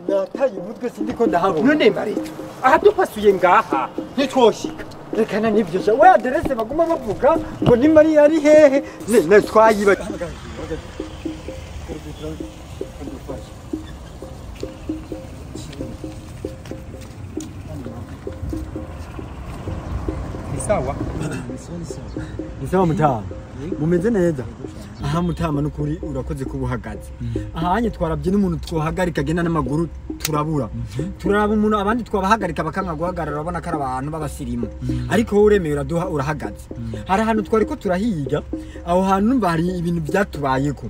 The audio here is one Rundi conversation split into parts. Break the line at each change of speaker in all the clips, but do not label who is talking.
Nataye umutwe sindiko ndahabona.
None Marito, aha dupasuye ngaha ntitwoshika.
Rekana nivyo sha. We aderese baguma bavuga ngo ni Mariya ari hehe? Ne twayiba.
Ni sawa?
Ni sawa mutama. Mumeze neza. Aha mutama nukuri urakoze kubuhagaze. Ahanye twarabye n'umuntu twohagarika agenda n'amaguru turabura. Turaraba umuntu abandi twabahagarika bakanga guhagarara urabona ko ari abantu b'abasirimu. Ariko wowe uremeye uraduha urahagaze. Hari ahantu twari ko turahiga, aho hantu numva hari ibintu byatubayeko.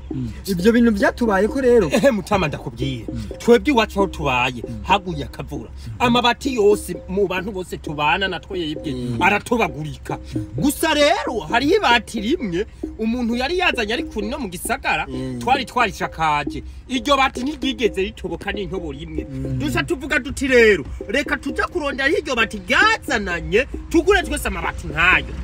Ibyo bintu byatubayeko rero.
Ehe mutama ndakubwiye. Twebwe iwacu aho tubaye haguye akavura. Amabati yose mu bantu bose tubana na twebwe aratobagurika. Gusa rero hariho ibati rimwe umuntu yari yazanye ari kuri no mu gisagara twari twarishakaje. Iryo bati ntiryigeze ritoboka n'intobo rimwe. Dusa tuvuga duti rero reka tuja kurondera iryo bati ryazananye tugure twese amabati nkayo.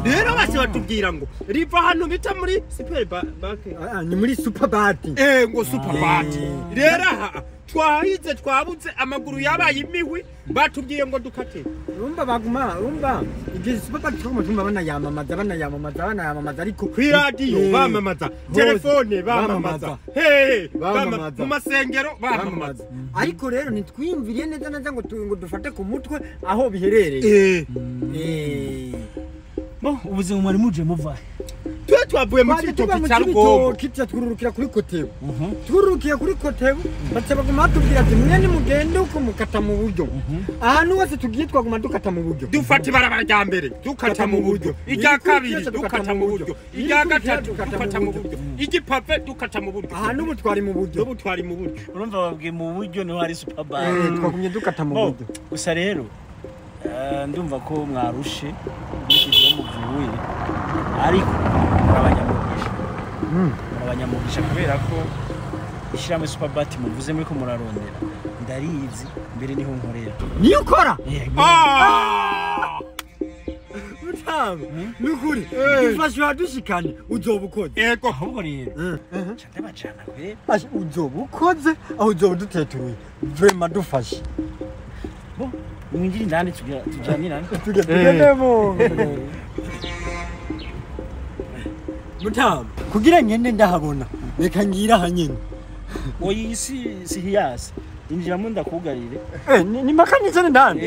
Rero bose batubwira ngo riva hano bita muri super bank.
Ni muri superbat.
Ngo superbat. Rero aha twahize twabuze amaguru yabaye imihwi batubwiye ngo dukate.
Urumva baguma urumva igihe superbat twaguma tumva banayamamaza banayamamaza banayamamaza ariko
kuri radio bamamaza, telefone bamamaza, hehe bamamaza, mu masengero bamamaza.
Ariko rero nitwiyumviriye neza neza ngo dufate ku mutwe aho biherereye.
Bo ubuzima mwari muje muva.
Twe twavuye mu Cibitoke cya Rugombo.
Kitya twururukira kuri Kotebu. Twururukiye kuri Kotebu, baca baguma batubwira ati mwe ni mugende uko mukata mu buryo. Ahantu hose tugiye twaguma dukata mu buryo.
Dufata ibarabara rya mbere, dukata mu buryo. Irya kabiri dukata mu buryo. Irya gatatu dukata mu buryo. Igipave dukata mu buryo.
Ahantu ubu twari mu buryo.
Ubu twari mu buryo.
Urumva babwiye mu buryo niho hari superbar.
Twagumye dukata mu buryo.
Gusa rero ndumva ko mwarushe nkurikije muvuye ariko murabanyamugisha. Murabanyamugisha kubera ko ishyirahamwe Superbat muvuze muri ko murarondera ndarizi mbere niho nkorera.
Niyo ukora? Mutama nukuri dufashe wadushikane uzoba ukoze.
Yego
ahubwo rero nca ndabacana kwera.
Uzoba ukoze aho uzoba uduteturuye vraiment dufashe.
Bo mwinjire indani tujanirane.
Tugendemo. Mutama kugira ngende ndahabona reka ngira aha nyene.
Oyi si hiyasi injiramo ndakugarire.
Ni makanitse ndani.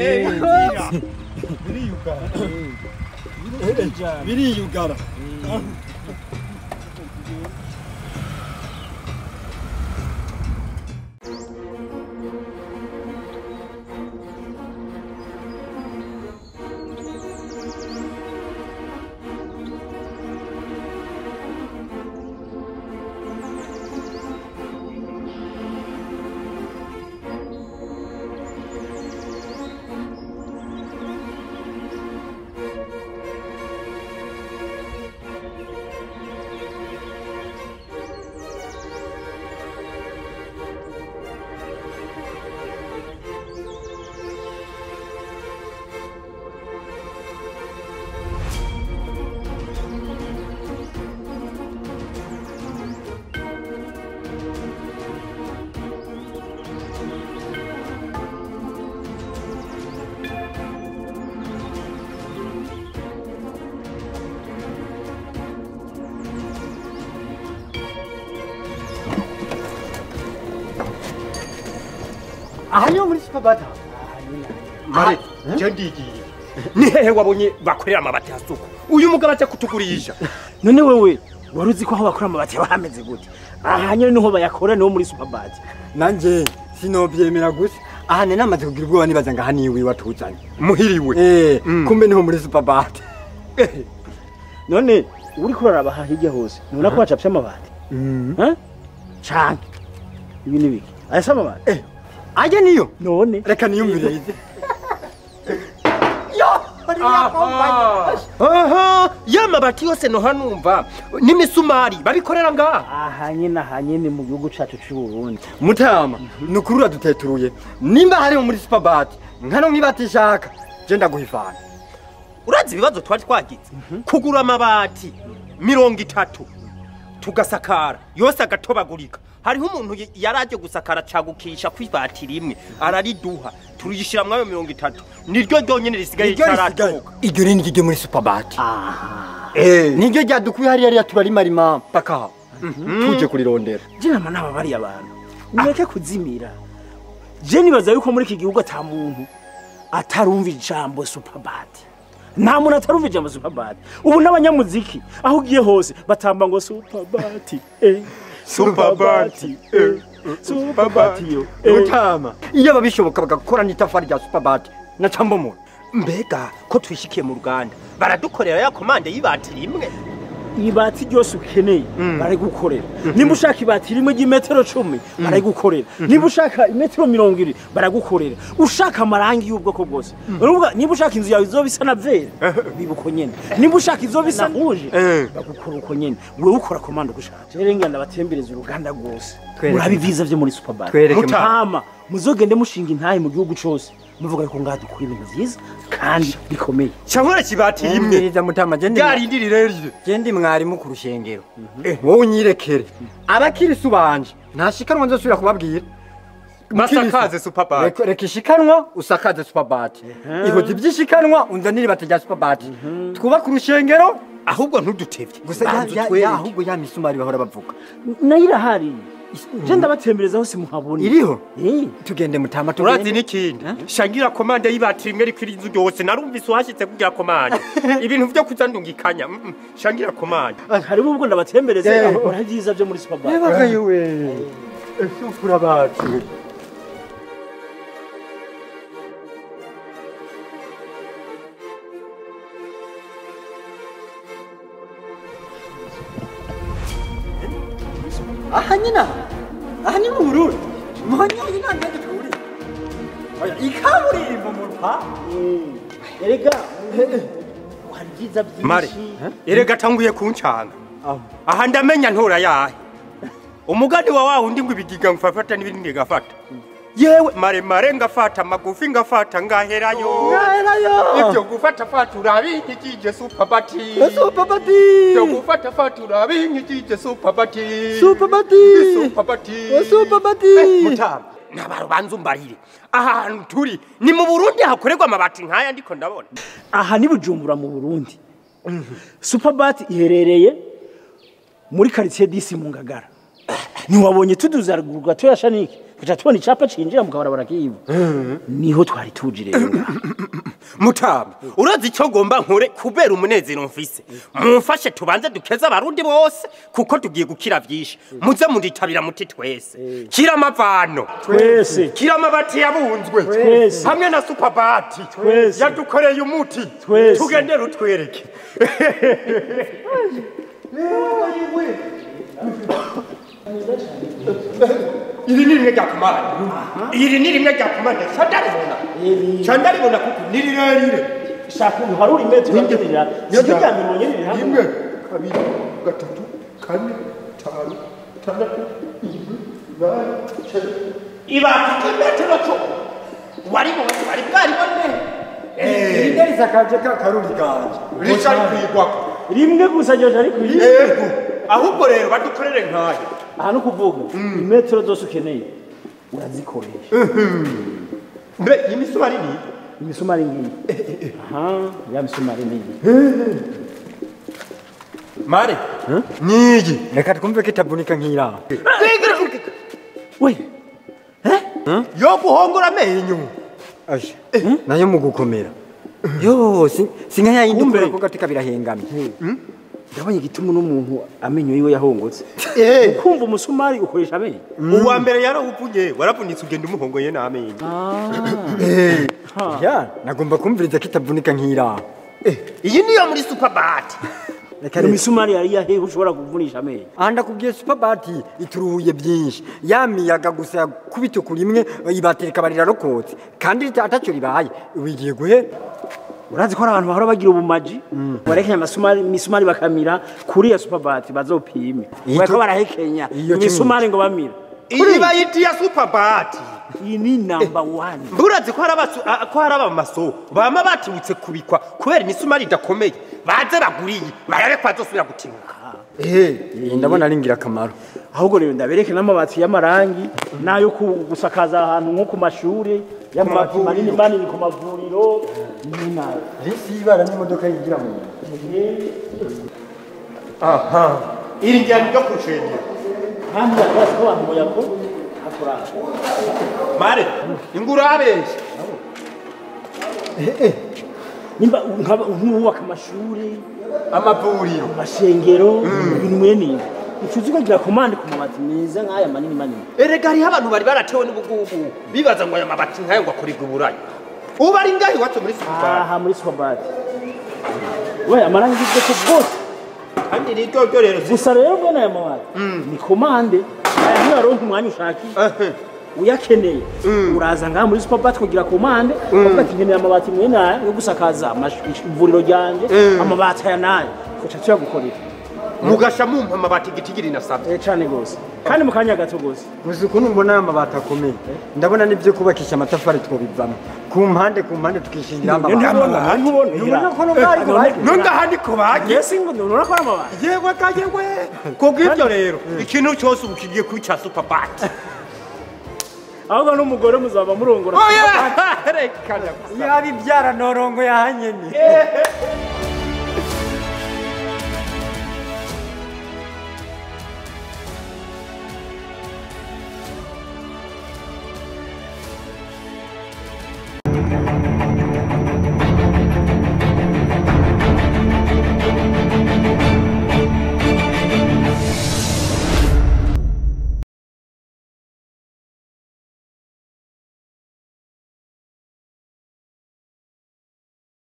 Biriyugara. Biriyugara. Aha niho muri Superbat.
Mare, je ndigiye. Ni hehe wabonye bakorera amabati hasuku? Uyu mugabo aje kutugurisha.
None wewe wari uzi ko aho bakora amabati bahameze gute? Aha nyene niho bayakora niho muri Superbat.
Nanje sinobyemera gusa. Aha ne namaze kugira ubwoba nibaza ngo aha niwe watuzanye.
Muhiriwe.
Kumbe niho muri Superbat.
None uri kuraraba aha hirya hose nubona ko bacapye amabati? Canke ibi ni biki? Aya si amabati?
Ajya niyo?
None.
Reka niyumvire izi. Yo!
Aha! Ya mabati yose no hanumva n'imisumari babikorera ngaha.
Aha nyine aha nyine mu gihugu cacu c'u Burundi.
Mutama, nukuri uraduteturuye. Nimba hari muri Superbat, Nkano nk'ibati ishaka je ndaguhifana.
Urazi ibibazo twari twagize kugura amabati 30 tugasakara yose agatobagurika. Hariho umuntu yaraje gusakara cagukisha kwibati rimwe arariduha turiyishira mwayo 30 niryo ryonyene risigaye ritaratoka.
Iryo rindi ryo muri Superbat. Niryo ryadukuye hariya hariya turarimarima mpaka tuje kurirondera.
Je nama naba bari abantu mureke kuzimira. Je nibaza yuko muri iki gihugu ata muntu atarumva ijambo Superbat. Nta muntu atarumva ijambo Superbat. Ubu n'abanyamuziki aho ugiye hose batamba ngo Superbat Superbat Superbat yo.
Mutama iyo babishoboka bagakora n'itafari rya Superbat na cambo.
Mbega ko twishikiye mu ruganda baradukorera ya komande y'ibati rimwe.
Ibati ryose ukeneye barayigukorera. Nimba ushaka ibati rimwe ry'imetero 10 barayigukorera. Nimba ushaka imetero 20 baragukorera. Ushaka amarangi y'ubwoko bwose. Uruvuga nimba ushaka inzu yawe izoba isa na vere bibuko nyene. Nimba ushaka izoba isa rouge bagukora uko nyene. Wewe ukora komande ushaka. Rero ngenda batembereza uruganda rwose. Murabi vyiza vyo muri Superbat. Mutama muzogende mushinga intahe mu gihugu cose. Muvuga yuko ngaha dukora ibintu vyiza kandi bikomeye.
Cyangwa kibati rimwe.
Neza mutama je ndi.
Ryarindi rirerire.
Je ndi mwarimu ku rushengero. Wowe unyirekere. Abakirisu banje ntashikanwa nzosubira kubabwira.
Masakaze Superbat.
Reka ishikanwa usakaze Superbat. Ihoze ibyishikanwa unzanire ibati rya Superbat. Twubaka urushengero
ahubwo ntudutevye.
Gusa ahubwo ya misumari bahora bavuga.
Nayo irahari. Je ndabatembereza hose muhabona.
Iriho? Tugende mutama tugende.
Urazi n'ikindi. Shangira komande y'ibati rimwe rikwira inzu yose narumvise uhashitse kugira komande. Ibintu vyo kuzandungikanya. Shangira komande.
Harimo ubwo ndabatembereza ora byiza byo muri Superbat.
Yebaka yewe. Superbat. Aha nyina. Aha ni mu Burundi. Muhanya nyina ndende turi. Oya ikaburimbo mu rupa.
Erega hari byiza byinshi.
Mare. Erega tanguye kuncanga. Aha ndamenya ntora yahe. Umugani wa wawe undi ngo ibigiga mfafata n'ibindi ngafata. Yewe mare mare ngafata magufi ngafata ngaherayo. Ngaherayo. Ibyo gufata fatura binkikije Superbat.
Superbat.
Ibyo gufata fatura binkikije Superbat.
Superbat.
Superbat.
Superbat.
Mutama nabarubanza umbarire. Aha hantu turi ni mu Burundi hakorerwa amabati nkaya ndiko ndabona.
Aha ni Bujumbura mu Burundi. Superbat iherereye muri quartier 10 mu Ngagara. Niwabonye tuduza ruguru gato ya Shanike. Kuja tubona icapa cinjira mu kabarabara kivu. Niho twari tuje rero.
Mutama, urazi icyo ngomba nkore kubera umunezero mfise. Mumfashe tubanze dukeza abarundi bose kuko tugiye gukira vyinshi. Muze munditabira muti twese. Kira amavano.
Twese.
Kira amabati yabunzwe.
Twese.
Hamwe na Superbat.
Twese.
Yadukoreye umuti.
Twese.
Tugendere utwereke. Iri ni rimwe rya komande. Iri ni rimwe rya komande. Chandaribona. Chandaribona kuko ni rirerire.
Shaka uharura imetero ndirira. Niyo rya mirongo ine riri
hamwe. 1 2 3 4 5 6 7 8 9. Ibati imetero cyo. Wari bari bwari bone.
Iri risakaje ka karuri ganje.
Ricari kwigwako.
Rimwe gusa ryo ari kwigwa.
Yego. Ahubwo rero badukorere nkayo.
Aha no kuvuga imetero zose ukeneye urazikoresha.
Mbe imisumari ni
imisumari ngiyi. Aha ya misumari ni.
Mare nigi
reka twumve kitavunika nkira.
We
yo guhongora amenyo.
Ashe nayo mu gukomera. Yo sinka yayindi ukora ko gatika birahengamye.
Ndabonye igituma n'umuntu amenyo yiwe yahongotse. Ukumva umusumari ukoresha amenyo.
Uwa mbere yarawuvunye, waravunitse ugenda umuhongoye n'amenyo.
Ya, nagomba kumviriza kitavunika nkira.
Iyi niyo muri Superbat.
Reka imisumari yari yahehe ushobora kuvunisha amenyo.
Aha ndakubwiye Superbat ituruhuye byinshi. Ya miyaga gusa kubita kuri imwe ibatereka barirarokotse. Kandi atacyo ribaye. Ubigiye guhe.
Urazi ko abantu bahora bagira ubumaji barekenya amasumari misumari bakamira kuri ya Superbat bazopime. Bariko barahekenya imisumari ngo bamira.
Iyi bayiti ya Superbat.
Iyi ni number 1.
Mburazi ko harabasu ko haraba maso bama batibutse kubikwa kubera imisumari idakomeye baze baguriye barabe ko bazosubira gutibuka.
Iyi ndabona ari ingirakamaro.
Ahubwo rero ndabereke n'amabati y'amarangi nayo gusakaza ahantu nko ku mashuri y'amabati manini manini ku mavuriro n'inayo.
Risi ibara n'imodoka yigira mu.
Aha. Iri njyana ryo kushengera.
Kandi barazi ko abantu boyako akora.
Mare ingurabeshe.
Nimba nk'uwubaka amashuri,
amavuriro,
amashengero, ibintu mwene icuzi ukagira komande ku mabati meza nk'aya manini manini.
Erega hariho abantu bari baratewe n'ubugugu bibaza ngo aya mabati nk'ayo ngo akorerwa iburayi. Ubu ari ngaho iwacu muri Superbat.
Aha muri Superbat. We amarangi y'ubwoko bwose.
Kandi rero ryo rero
gusa rero mbona aya mabati ni komande aya ntiwaronka umwanya ushakiye. Uyakeneye uraza ngaha muri Superbat kugira komande ukavuga ati nkeneye amabati mwene aya yo gusakaza ivuriro ryanje amabati aya nayo kuca tuyagukorera.
Mugasha mumpa amabati gitigiri nasabye.
Cane gose kandi mu kanya gato gose.
Gusa ukuntu mbona aya mabati akomeye ndabona n'ibyo kubakisha amatafari twobivamo ku mpande tukishingira amabati.
Ntubona
ko n'ubwari
nungaha niko bagiye.
Yesi ngo nubona ko amabati.
Yewe kayewe kubw'ibyo rero ikintu cyose ubu kigiye kuba icya Superbat.
Ahubwo n'umugore muzaba murongora.
Oya reka
yabibyara norongo yahanyene.